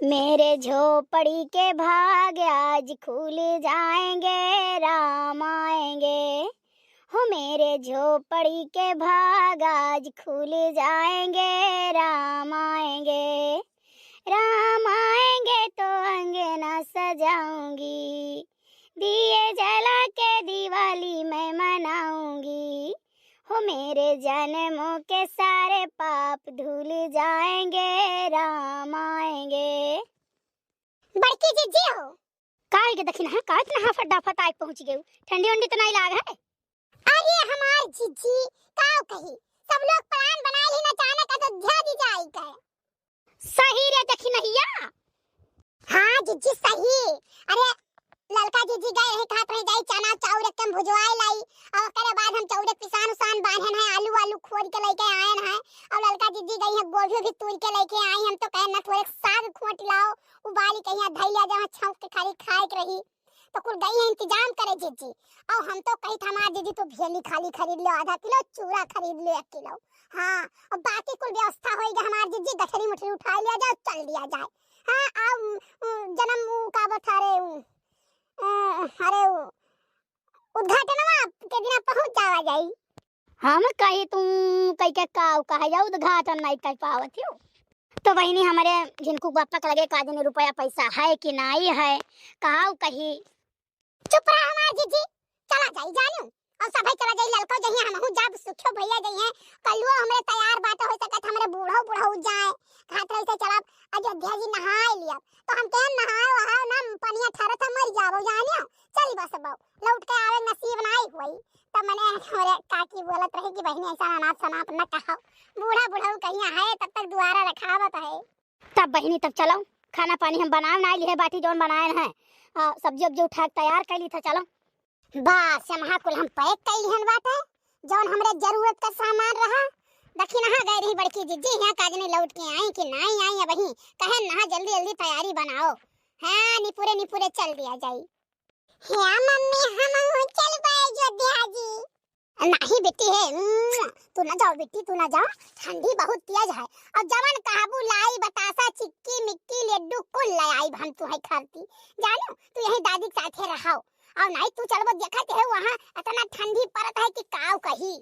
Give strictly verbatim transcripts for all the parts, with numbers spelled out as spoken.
मेरे झोपड़ी के भाग आज खुल जाएंगे, राम आएंगे। हो मेरे झोपड़ी के भाग आज खुल जाएंगे, राम आएंगे। राम आएंगे तो अंगना सजाऊंगी, दिए जला के दिवाली मैं मनाऊंगी। हो मेरे जन्मों के सारे पाप धुल जाएंगे, राम आएंगे। बड़की जिज्जी हो। का होइगे दखिनहा, का इतना हाफत डाफत आइ पहुँच गयू? ठंडी उंडी तो नाहीं लाग है? अरे हमार जिज्जी, का कही, सब लोग plan बनाइ लीन अचानक अयोध्या जी जाए के। सही रे दखिनहिया। हाँ जिज्जी सही। अरे ललका जिज्जी गए हैं, कहत रहे जाई चना चाउर एकदम भुजवाए लाई, और ओकरे बाद हम चाउर के पिसान उसान बांधेन है, आलू आलू खोद के लेके आएन है, और ललका जिज्जी गई है गोभी भी तूर के लेके आई। हम तो कहे ना थोड़े साग खोट लाओ, उबाली कहिया धई लिया जाओ, छौंक के खाली खाए के रही। तो कुल गई है इंतजाम करे जिज्जी। और हम तो कही था हमार जिज्जी तू भेली खाली खरीद लो आधा किलो, चूरा खरीद लो एक किलो। हाँ, और बाकी कुल व्यवस्था होइगा हमार जिज्जी, गठरी मुठरी उठा लिया जाए, चल दिया जाए। हाँ, अब, उम, जन्म उ का बता रहे उ, अ, अरे उ उद्घाटनवा के दिना पहुँच जावा जाई। हम कही तू कही के का कहे जा उद्घाटन नहीं कर पावत हो। तो बहिनी हमरे झिनकू बापा के लगे का जनी रुपया पैसा है कि नाहीं है, कहा कही। चुप रहा हमार जिज्जी, चला जाई जानू। और सभई चला जाई, ललको जइहें, हमहू जाब, सुखियो भैया जइहें, कलुओ हमरे तैयार बाटे, हो सकत हमरे बूढ़ो बुढ़ऊ जाए, खात रही से चलब अयोध्या जी नहाए लियब। तो हम कहेन नहाए वहाए ना, पनिया ठरत हम मर जाबो जानियो। चली बस बहू, लौट के आवे नसीब नाई हुई। तब मने हमरे काकी बोलत रही कि बहिनी ऐसा अनाप शनाप न कहो, बूढ़ा बुढ़ऊ कहिया है तब तक दुआरा रखावत है। तब बहिनी तब चलो, खाना पानी हम बनाए नाई लिहे बाटी जौन बनाए हैं, आ, सब्जी उब्जी उठा के तैयार कर ली था, चलो। बस, यमहा कुल हम pack कइली हन बाटे, जौन हमरे जरूरत का सामान रहा। दखिनहा गए रही बड़की जिज्जी, हियाँ का जनी लौट के आई कि नाई आई अबहीं, कहेन नहा जल्दी जल्दी तैयारी बनाओ। हाँ, निपुरे निपुरे चल दिया जाई। हे मम्मी, हमहू चलबे अयोध्या जी। नाहीं बेटी हे, उम्म, तू ना जाओ बेटी, तू ना जाओ, ठंडी बहुत तेज है। और जवन कहबू लाई बतासा, चिक्की, मिक्की, लड्डू कुल ले आई हम तुहे खाती। जानू, तू यही दादी के साथे रहो। और नाहीं तू चलबो, देखत है वहाँ इतना ठंडी पड़त है कि काऊ कही।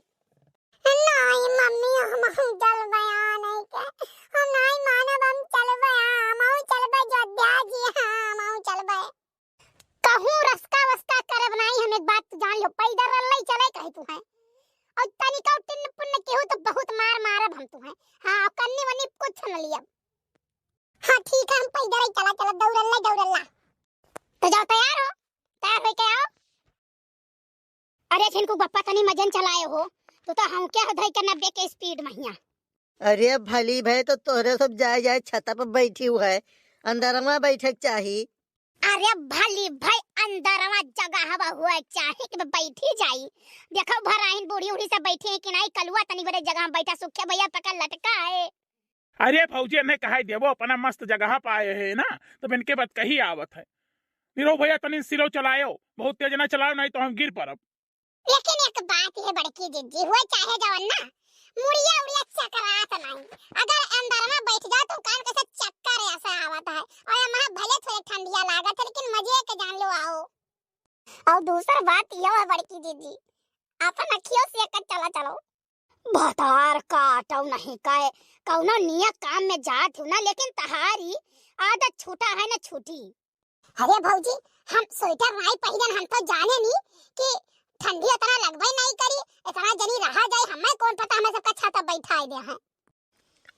नाहीं मम्मी, हम, हम चलबे आ नहीं के, हम नाहीं मानब, हम चलबे आ, हम चलबे अयोध्या जी, हाँ, हम चलबे। कहूँ रसका वसका करब नाहीं, हम एक बात जान लो, पैदल रल्लई चले कहे तू है। और तनिका टिन्न पुन्न केहू तो बहुत मार मारब हम तू है। हाँ, कन्नी वन्नी कुछ न लियब। हाँ ठीक है, हम पैदल ही चला चला, दौड़ल्ला दौड़ल्ला। तो जाओ तैयार हो, तैयार होके आओ। अरे झिनकू बप्पा तनी मजन चलाए हो, तू तो हम क्या हो धई के नब्बे के speed महिया। अरे भली भई तो तोहरे सब जाए जाए छता पर बैठी हुआ है, अंदरवा बैठे के चाही। अरे भली भई अंदरवा जगहवा हुए चाही कि बैठी जाई। देखो भराइन बूढ़ी उढ़ी सब बैठी है कि नाहीं, कलुआ तनी बड़े जगह में बैठा, सुखे भैया पकड़ लटका है। अरे भौजी, एन्हे कहाई देबो, अपना मस्त जगह पाए है ना, तब इनके बात कही आवत है। निरहू भैया, तनी slow चलायो, बहुत तेज ना चलायो, नाहीं तो हम गिर पड़ब। लेकिन एक बात है बड़की जिज्जी, हुए चाहे जवन ना, मुड़िया उड़िया चकरात नाहीं। अगर अंदर में बैठ जाओ तो कान कैसे चक्कर ऐसा आवत है, और यहाँ भले थोड़े ठंडिया लागत है, लेकिन मजे के जान लो आओ। और दूसर बात यह है बड़की जिज्जी, अपन अखियों से एक चला चलो। भतार काटो नहीं काहे, कौनो नियत काम में जात हो ना, लेकिन तहारी आदत छूटा है ना छूटी। अरे भौजी, हम sweater नाई पहिरन, हम तो जाने नी कि ठंडी इतना लगबे नाई करी, इतना जनी रहा जाए, हमें कौन पता, हमें सबका छाता बैठाए दे हैं।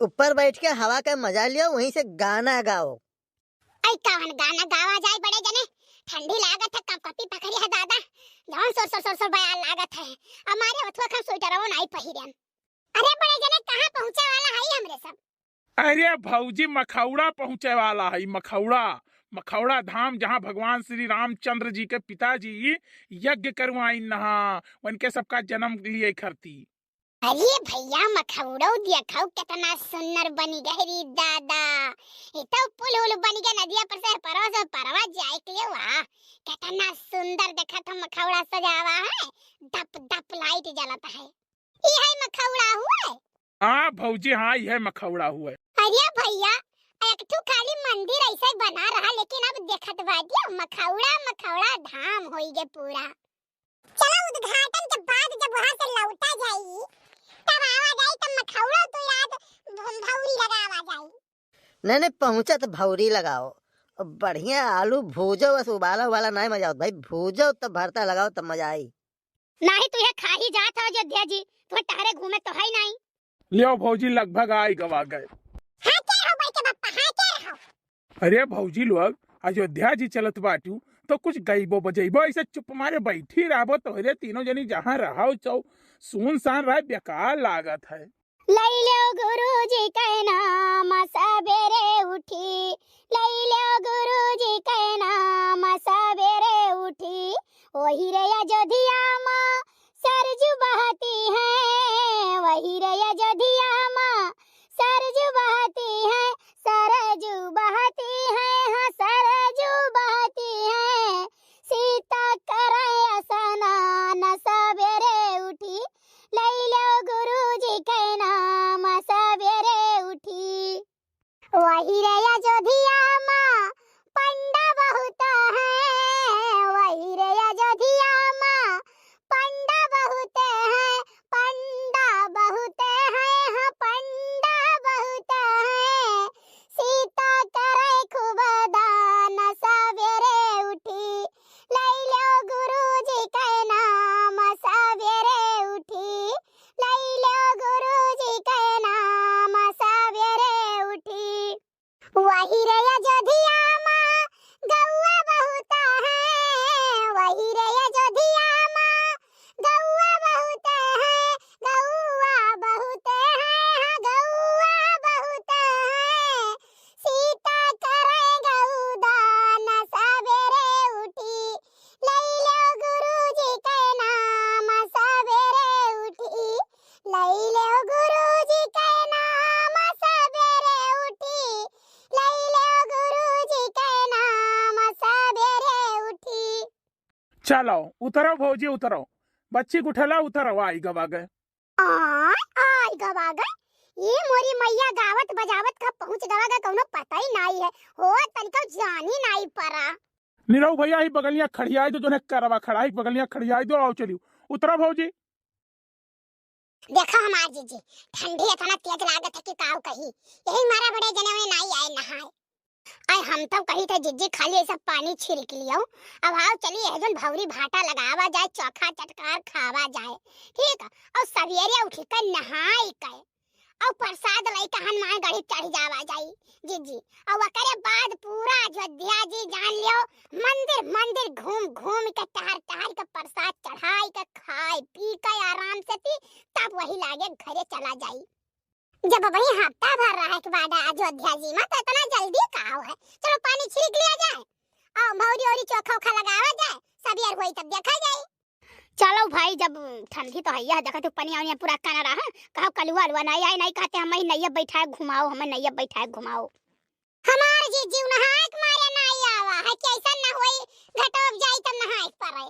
ऊपर बैठ के हवा का मजा लियो, वहीं से गाना गाओ। आई कवन गाना गावा जाए बड़े जने, ठंडी लागत है, कपकपी पकड़ी है दादा, जवन सोर सोर सोर सोर बयार लागत है। हमारे अथवा हम sweater वो नाई पहिरन। अरे बड़े जने, कहाँ पहुँचे वाला है हमरे सब? अरे भौजी, मखौड़ा पहुँचे वाला है, मखौड़ा, मखौड़ा धाम, जहाँ भगवान श्री रामचंद्र जी के पिताजी यज्ञ करवाइन नहा, उनके सबका जन्म लिए खरती। अरे भैया, मखौड़ो देखो कितना सुंदर बनी गए रे दादा। ये तो पुल उल बनी गए नदिया पर से परवा से परवा जाए के लिए, वाह, कितना सुंदर देखा था मखौड़ा सजावा है, धप धप light जलत है। ई है मखौड़ा हुए? हाँ भौजी, हाँ, ई है मखौड़ा हुए। अरे भैया, एक ठो खाली मंदिर ऐसे बना रहा, लेकिन अब देखत बाटियो मखौड़ा मखौड़ा धाम होई गे पूरा। चलो उद्घाटन के बाद जब वहाँ से लौटा जाई, तब आवा जाई, तब मखौड़ा तो याद भौरी लगावा जाई। नहीं, नहीं, पहुँचा तो भौरी लगाओ। बढ़िया आलू भूजो, बस उबाला उबाला नहीं मजा आवत भाई, भूजो तब भरता लगाओ तब मजा आई। नाही, तू ये खाही जात हो अयोध्या जी, तू टहरे घूमे तो है नहीं। लियो भौजी, लगभग आई गवा गए। हाँ, क्या हो बड़के पप्पा, हाँ, क्या हो? अरे भौजी लोग, अयोध्या जी चलत बाटू, तो कुछ गइबो बजइबो, ऐसे चुप मारे बैठी रहबो, तोहरे तीनों जनी जहाँ रहो चौ, सुनसान रहे, बेकार लागत है। लई लो गुरुजी के नाम सबेरे उठी, लई लो गुरुजी के नाम सबेरे उठी। वही रे अयोध्या माँ सरजू बहती है, वही रे अयोध्या माँ सरजू बहती है, सरजू बहती है, हाँ सरजू बहती है। सीता करे स्नान सबेरे उठी, लई लो गुरुजी के नाम सबेरे उठी। वही रे अयोध्या माँ पंडा बहुत है, वही रे अयोध्या माँ पंडा बहुत है, पंडा बहुत है, हाँ पंडा बहुत है। सीता करे खूब दान सबेरे उठी, लई लो गुरुजी के नाम सबेरे उठी, लई लो गुरुजी के नाम सबेरे उठी। वही रे अयोध्या माँ गौआ बहुत है, वही रे अयोध्या माँ गौआ बहुत है, गौआ बहुत है, हाँ गौआ बहुत है। सीता करे गौदान सबेरे उठी, लई लो गुरुजी के नाम सबेरे उठी, लई लो गुरुजी के नाम सबेरे उठी, लई लो गुरुजी के नाम सबेरे उठी। चलो, उतरो भौजी, उतरो। बच्ची गुठला उतरो, आई गवा गए। आय, आई गवा गए। ये मोरी मैया गावत बजावत का पहुँच गवा गए, कौनो पता ही नाई है। हो, तनिको जानी नाई परा। निरहू भैया, ही बगलिया खड़ियाई दो, जोने करवा खड़ा है, बगलिया खड़ियाई दो, आओ चलियो। उतरो भौजी। देखो हमार जीजी, ठंडी इतना तेज लागत है कि काऊ कही। यही मारा बड़े जने उन्हें नाई आए नहाए। आए हम तो कही थे जीजी खाली ऐसा पानी छिड़क लियो। अब आओ चलिए, है जोन भौरी भाटा लगावा जाए, चोखा चटकार खावा जाए, ठीक है? और सवेरे उठ कर नहाई के और प्रसाद लई के हनुमान गढ़ी चढ़ जावा जाई जीजी। और ओकरे बाद पूरा अयोध्या जी जान लियो, मंदिर मंदिर घूम घूम के, टहर टहर के, प्रसाद चढ़ाई के, खाए पी के आराम से ती, तब वही लागे घरे चला जाई। जब वही हफ्ता भर रहे के बाद अयोध्या जी में, तो इतना जल्दी का है? चलो पानी छिड़क लिया जाए और भौरी औरी चोखा ओखा लगावा जाए, सबियर होई तब देखा जाई। चलो भाई, जब ठंडी तो है, देखा तू पनिया उनिया पूरा काना रहा, कहो कलुआ अलुआ नहीं आए, नहीं कहते हमें नैया बैठाए घुमाओ, हमें नैया बैठाए घुमाओ। हमार जीजी नहाए के मारे नहीं आवा है, कैसन न होई, घटोब जाई तब नहाए के पड़े।